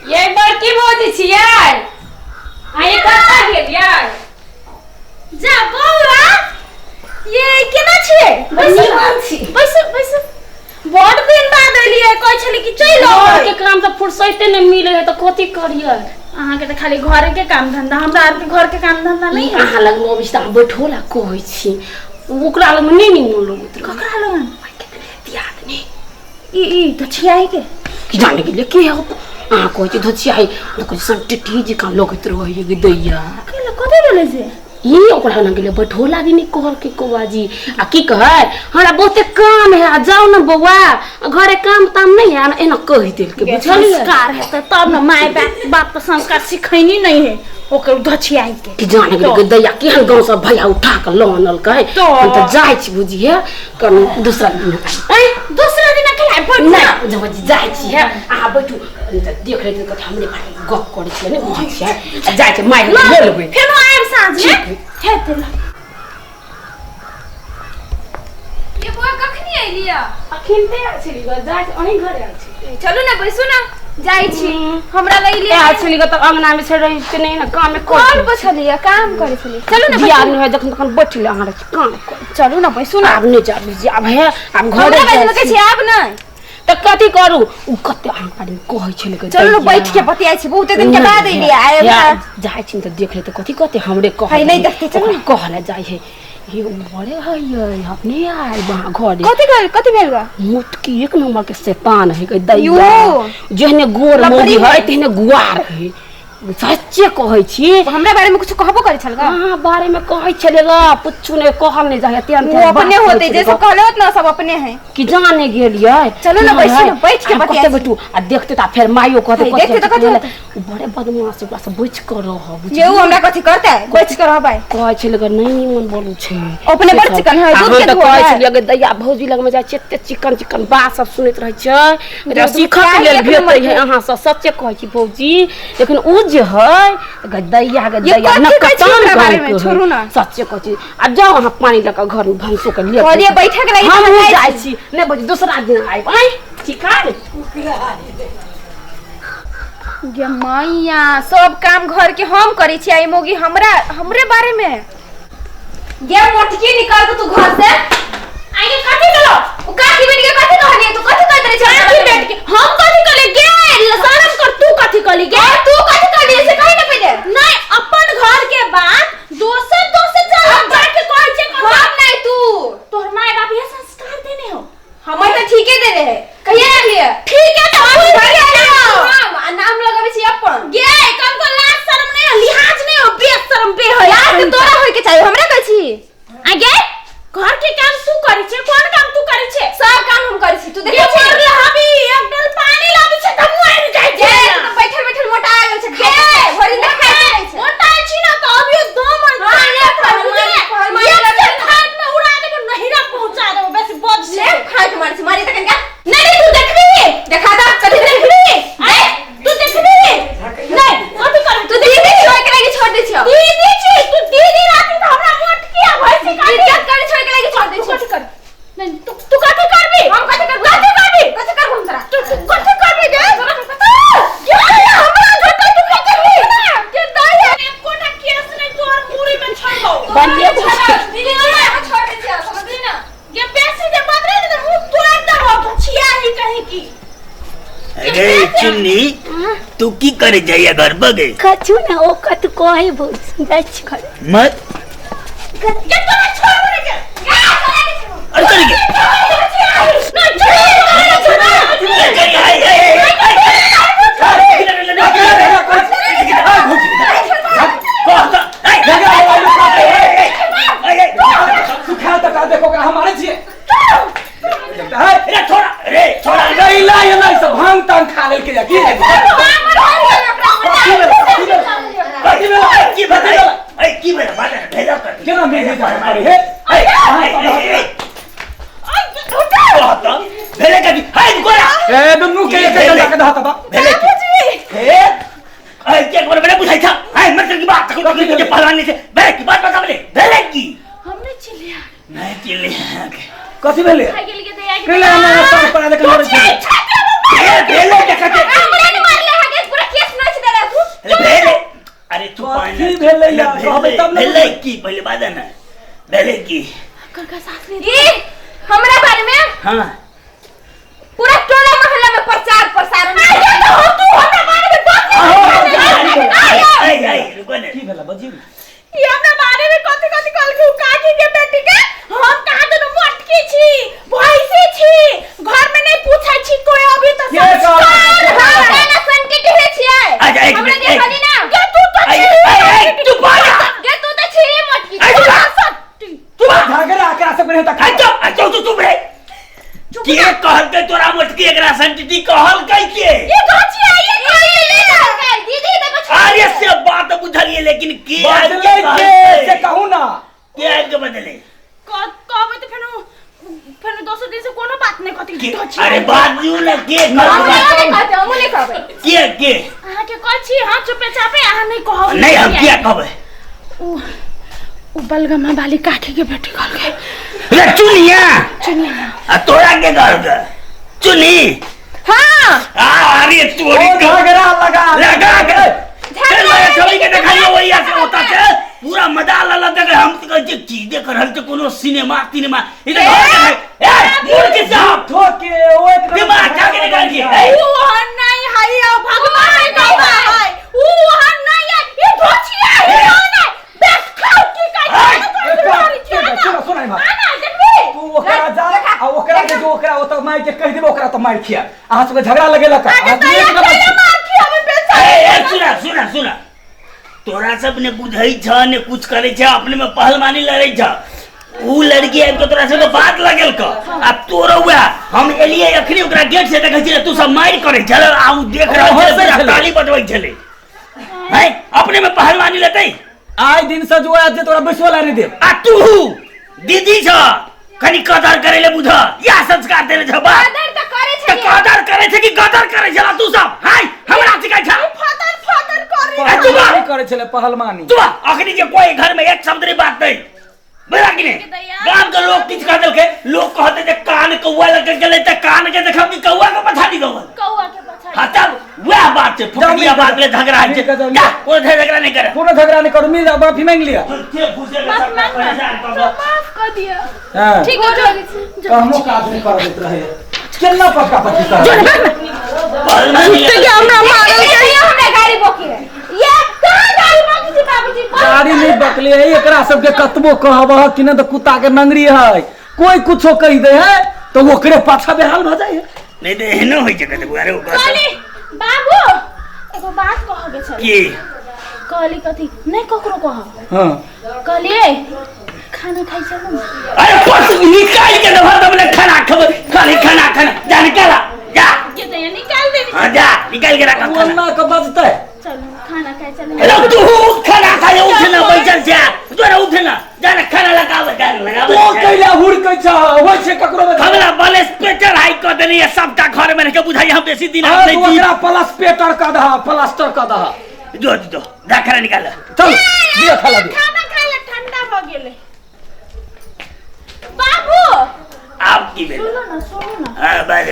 ये बड़की भौजी छियै अहीं कतऽ गेलियै जा बौआ ये केना छियै बैसू निमन छी। बैसू बैसू बड़ दिन बाद एलियै कहै छलै कि चलि घर आउ के काम तऽ फुर्सते नहि मिले है तऽ कथी करियै अहाँके तऽ खाली घरे के काम धंधा हमरा आरके घर के काम धंधा ई नहि है अहाँ लग अबै छी तऽ अहाँ बैठो ला कहै छी ओकरा लग नहि निमन लगैत रहै ककरा लगन दियादनी ई ई तऽ छियाही के कि जाने गेलियै के हो अहाँ कहै छी धोचियाही तऽ कहै छी सब टिटी जकाँ लगैत रहै गे दैया केला कथी बोलै छै ई ओकरा लग गेलै बैठो लागी नहि कहलकै कौआजी आ की कहै हमरा बहुते काम है आ जाउ ने बौआ घरे काम ताम नहि है एना कहि देलकै बुझलियै संस्कार हेतै तब ने माय बाप बाप तऽ संस्कार सिखैनी नहि है ओकर धछियाई के कि जाने गेलै दैया केहन गाँव सब भैया उठा कऽ लऽ आनलकै तो। हम तऽ जाइ छी बुझिए कनि दोसरा दिन ऐ दोसरा दिन अकेला बैठ नहि जब जाइ छी हे अहाँ बैठू नहि तऽ देख लेतै कथी हमरे बारे में गप करै छियै नहि बुझै छियै आ जाइ छै मारि लऽ लेबै फेरो आयब साँझ में ठीक। हेतै ल। ये बौआ कखनी अइलियै अखन ते आयल छली ग जाइ छी अहीं घरे आयल छी चलू ने बैसू ने जाइ छी हमरा लग ए आयल छली ग तऽ अंगना मे से रही छै नहि ने काम में कॉल कर पोछलियै काम करै छलियै चलू ने दियाद बैसू। नहि है जखन तखन बैठले अहाँ रहै छी काम कर चलू ने बैसू ने आब नहि जाबी जी आब हे आब घरे हमरा जाइ बाजि छी। छी आब नहि तऽ कथी करू उ कते अहाँ बारे में कहै छलै ग चलू ने दैया। बैठ के बतियाइ छी बहुते दिन के बाद अइलियै आयल तऽ जाइ छी तऽ देख ले तऽ कथी कहते हमरे कह है, नहि देखतै, चलू ने। कहले जाइ है ये बड़े है ये अपने आए वहाँ घरे कथी भेल कथी भेल ग मोटकी एक नंबर के शैतान है के दैया यो। जेहने गोर लफड़ी मौगी है है। तेहने गुआर है सच्चे कहै छी हमरा बारे में कुछ कहबो करै छल ग अहाँ बारे में कहै छलै ग पुच्छू नहि कहल नहि जाइ तेहन वो तेहन अपने बात कहै होते छलै जे ग। सब कहले होत ना सब अपने है कि जाने गेलियै चलू ने बैसू ने, बैठ के आब बतिया कते छी। बैठू आ देखते तऽ फेर माइयो कहते है, देखते तऽ कथी होतै? उ बड़े बदमाश ओकरा से बचि कऽ रहब ये उ हमरा कथी करतै बच के रहबै कहै छलै ग नहि निमन बोलू छै अपने बड़ चिकन है, आ दूध हम के तऽ धोअल कहै है। छलियै गे दैया भौजी लगमे जाइ छियै एते चिकन चिकन बात सब सुनैत रहै छै एकरा दूध सीखऽ के लेल एक नंबर भेटै है के। अहाँ सब सच्चे कहै छी भौजी लेकिन उ जे है गे दैया गे ये दैया कथी कहै छी नकटान ओकरा बारे में? गाँवके है। छोड़ू ना। सच्चे कहै छी आ जाउ अहाँ पानि लऽ कऽ घरमे भनसो के लिए कहलियै बैठे के लागि हम तऽ जाइ जाइ छी नहि भौजी दोसरा दिन आयब आँय ठीक है गे मैया सब काम घर के हम करै छी आ ई मौगी हमरा हमरे बारे में गे मोटकी निकाल के तू घर से आगे कथी कहलो उ काकी बन के कथी कहलिए तू कथी कहत रहे छे काकी बैठ के हम कथी कहले गे शरम कर तू कथी कहली गे और तू कथी कहलिए से कहि ना पहिले नहीं अपन घर के बात दोसर दोसर जगह जाके कहै छै हम नहीं तू तोहर माय बाप ये संस्कार देने हो हमर तऽ ठीके देने है कहिया आलिए ठीक है तो हम हम घर आलिए हम आ नाम लगाबै छी अपन गे कम को लाज शर्म नहीं हो लिहाज नहीं हो बेशर्म बे हो लाज तऽ तोरा होय के चाही हमरा कहै छी आगे घर के काम तू करै छे कोन काम तू करै छे सब काम हम करै छी तू ये देखै छी मर हबी एक डल पानी लाबी छे त मुआर जाय गे छे तू तऽ बैठल बैठल मोटा गेल छै खाइ छै भरि दिन खाइ रहै छै मोटा छी ना त अभियो दम हाँ, ले पहलवानी, पहलवानी एक खाट में उड़ा देबो नहिरा पहुंचा देबो बेसी बज ले खाइ के मारै छी मारी तऽ कनिका नहीं नहीं तू देखबी देखा दा तू कथी देखबी आय तू देखबी नहीं कथी कर तू दीदी छोड़ के लागी छोड़ दै छियौ दीदी छी तू दीदी राती त हमरा मोट किया भइ छी काटी इज्जत करे छोड़ के लागी छोड़ दै तू छियौ कथी कर नहीं तू तू कथी करबी हम कथी करबो कथी करबी कथी करबो हम तोरा तू तू कथी करबी गे ये हमरा झोटा तू कथी करबी के दाई एकोटा केस नहीं तोहर पूरी में छड़बो बनिए दीदी हमरा छोड़ दै छियौ समझली ना ये बेसी जे बदले ने त मुंह तोड़ देबो तो छिया ही कहीं की अरे चुन्नी तू की करे जाइया घर पर गई कछु ने ओ कत कहे भौजी जाइ छी घरे मत ये तोरा छोड़बो नहीं के अरे चल गई सुखा तक देखो ओकरा हम मारै छियै है अरे छोड़ा अरे छोड़ा गैला ये नहीं सब भांग तांग खा लेल के या की है की भेल की भेल अरे की भेल बात भेजा कर केना भेज जा अरे हे भेले कभी हाय गोरा ए दुन्नू के एक डंडा के दहत बा भेले हे अरे के गोरा मैंने बुझाई था हाय मर्द की बात तक मुझे पहलवान नहीं थे भेले की बात बता बोले भेले की हमने चिल्लिया नहीं चिल्ले कथी भेले खाइ गेल के दया के केला हमरा पर पर देख मारै छै ए भेले के कते हमरा ने मारले हगे पूरा केस की भेलै या कहबै तब ने। भेलै की पहिले बाजऽ ने, भेलै की? ई हमरा बारे में हाँ पूरा टोला मोहल्ला में प्रचार प्रसार। आइए तो हो तू हमरा बारे में बात नहीं। आई आई आई रुको ने। की भेलै बजियौ? ई हमरा बारे में कथि कथि कहलकै उ काकी के बेटी के। हम कहाँ दुनू मोटकी छी, भैंसी छी, घर में नहीं पूछै छी कोई अभी तो के संस्कार कहलकै? है। हमरा ना सन के ढेर छियै। अच्छा, एक हमरा मिनट, एक देखली ना। गे तू तो आई छी। आई आई चुप हो जा। गे तू तो छी मोटकी। आई चुप चुप। झगड़ा एकरा सब रहे आई तक। चुप, आई चुप, तू चुप रहे। के कहलकै तोरा मोटकी एकरा संटिटी कहलकै के? ई गाछी आई ये दीदी दीदी देखो। अरे से बात बुझलिए, लेकिन के आबि के बदलै के कहलकै? से कहू ना। के आबि के बदले? कहबै तऽ फेनो फेनो दोसर दिन से कोनो बात नहीं कथि। के? अरे बात दियौ ने, के हम कहलकै? नहीं कहते, हम नहीं कहबै। के के? अहाँ के कहै छी, हाँ चुपे चापे अहाँ नहीं कहब। नहीं, हम किया कहबै? उ उ बलगमा वाली काकी के बेटी कहलकै। रे चुनिया? चुनिया। आ तोरा के कहलकै चुनी? हां। आ अरे तोरी ओ के झगड़ा लगा लगा के चल मैं छवि के देखाइयो वही से होता से पूरा मजा लला देख। हम तो कहै छियै की देख रहल छै कोनो सिनेमा तिनेमा ई तऽ घर देखाइ। ए मूर्ख साहब ठोके ओ एक दिमाग खा के निकाल दिए। ए उ ओहन नहीं है ओ भगवान के है, उ ओहन नहीं है, ई धोछिया है, ओहन है बस खाओ की कहै छी। सुनो सुनो इम्हर। आना देखबी। तू ओकरा जा आ ओकरा के जो ओकरा ओतऽ मारि के कहि देबै, ओकरा तऽ मारि खिया। अहाँ सबके झगड़ा लगेलक। आगे अहाँ तो एक नंबर अकेले छी। मार खियाबै बेचारा। ए ए सुना सुना सुना, तोरा सब ने बुझै छ ने कुछ करै छ, अपने में पहलवानी लड़ै छ। उ लड़की आबि के तोरा सबके बात लगेलक आ तोरो वएह हम एलियै अखनी ओकरा गेट से देखै छियै तू सब मारि करै छल आ उ देख रहल हँसै छलै पूरा छलै। ताली बजबै छलै। हैं अपने में पहलवानी लेतै। आइ दिन से जो आयत जे तोरा बैसो ला नहि देब। आ तू दीदी छ कनि कदर करै ले बुझ, या संस्कार देले छ बाप। कदर त करे तऽ छै। कदर करै छै कि गदर करै छला तू सब? हाय हमरा सिखाइ छ। फदर फदर करे। आ चुप। पहलवानी करै छलै पहलवानी। तू अखनी के कोई घर में एक शब्द नहीं बात नहीं बुझला कि नहीं? गाम के लोग किछ कह देलकै, लोग कहते जे कान कौआ लग गेलै तऽ कान के देखब कि कौआ के पछाड़ी गौल। कौआ के पछाड़ी। हाँ तब वएह बात छै, फुकनिया बात ले झगड़ा होइ छै। मिल के जाओ, जा कोनो झगड़ा नहीं करे। कोनो झगड़ा नहि करू, मिल जाओ, माफी मांगि लिअ। झूठे फूसे के सबटा परेशान कऽ कऽ। माफ कर दिया। हाँ ठीक है। कहमो काज नहि करऽ दैत रहै, केना पटका पटकी करऽ। पहलवानी के हमरा मारल। ये हमरा गाड़ी बोकी है, ये कहां गाड़ी बोकी छी बाबूजी? गाड़ी नहीं बकले है। एकरा सबके कतबो कहब कि नहीं तो कुत्ता के नंगरी है, कोई कुछो कहि दे है तो ओकरे पाछा बेहाल भऽ जाइ है। नहीं तऽ एहनो होइ छै कतबो। अरे ओ कहत कहली बाबू एगो बात कहके छल। की? कहली कथी नहीं ककरो कहब। हाँ। कहलिए खाना खाइ चलू ने। अरे बस निकाल के दफा तब ने खाना खबर खाली खाना खाना जा निकाला जा। के तो ये निकाल दे। हाँ जा निकाल के रख खाना। ओना के बजतै। चलू खाना खाइ चलू। हेलो तू खाना खाए उठना बैठल छै तोरा उठना जा ना खाना लगावे जा लगावे। तो कैला हुड़कै छ होइ छै ककरो में। हमरा बलेस पेटर हाई क देनी है सबटा घर में रह के बुझाई हम बेसी दिन हाँ, हम तू नहीं जी। ओकरा प्लस पेटर कऽ दह, प्लास्टर कऽ दह। जो जो जा खाना निकाल। चल दिअ खाला दिअ। खाना खा ले, ठंडा भ गेलै बाबू। आप की भेल? सुनो ना सुनो ना। हां बाज।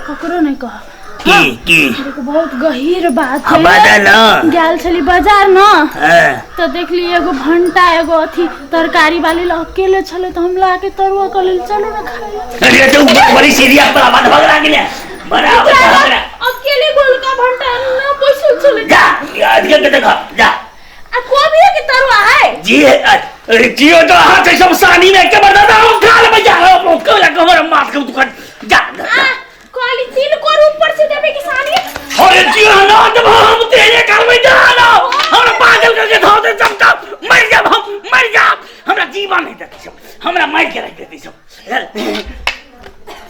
ककरो नहीं कहब। की की? देखो बहुत गहीर बात हाँ है। बाजा ना। गेल छली बाजार न हां तो देखली एगो भंटा एगो अथी तरकारी वाली ल अकेले छले, तो हम ला के तरुआ के लेल चलू ना खाए ला। अरे तो बड़ी सीरियस वाला बात भगरा गेले बराबर भगरा। अकेले गोलका भंटा ना पैसा छले। जा आज के देखा जा। आ कोबी के तरुआ है जी अरे जियो तो हाथ से सब सानी में के बता हम खा ले जा हम को लगा हमर माथ के दुकान जा जा। आ कहली 3 कोर ऊपर से देबे किसानी। अरे जियो ना जब हम तेरे घर में जा ना हमरा पागल करके धो दे सब तब मर जा, हम मर जा, हमरा जीवन नहीं देते सब, हमरा मार के रख देते सब।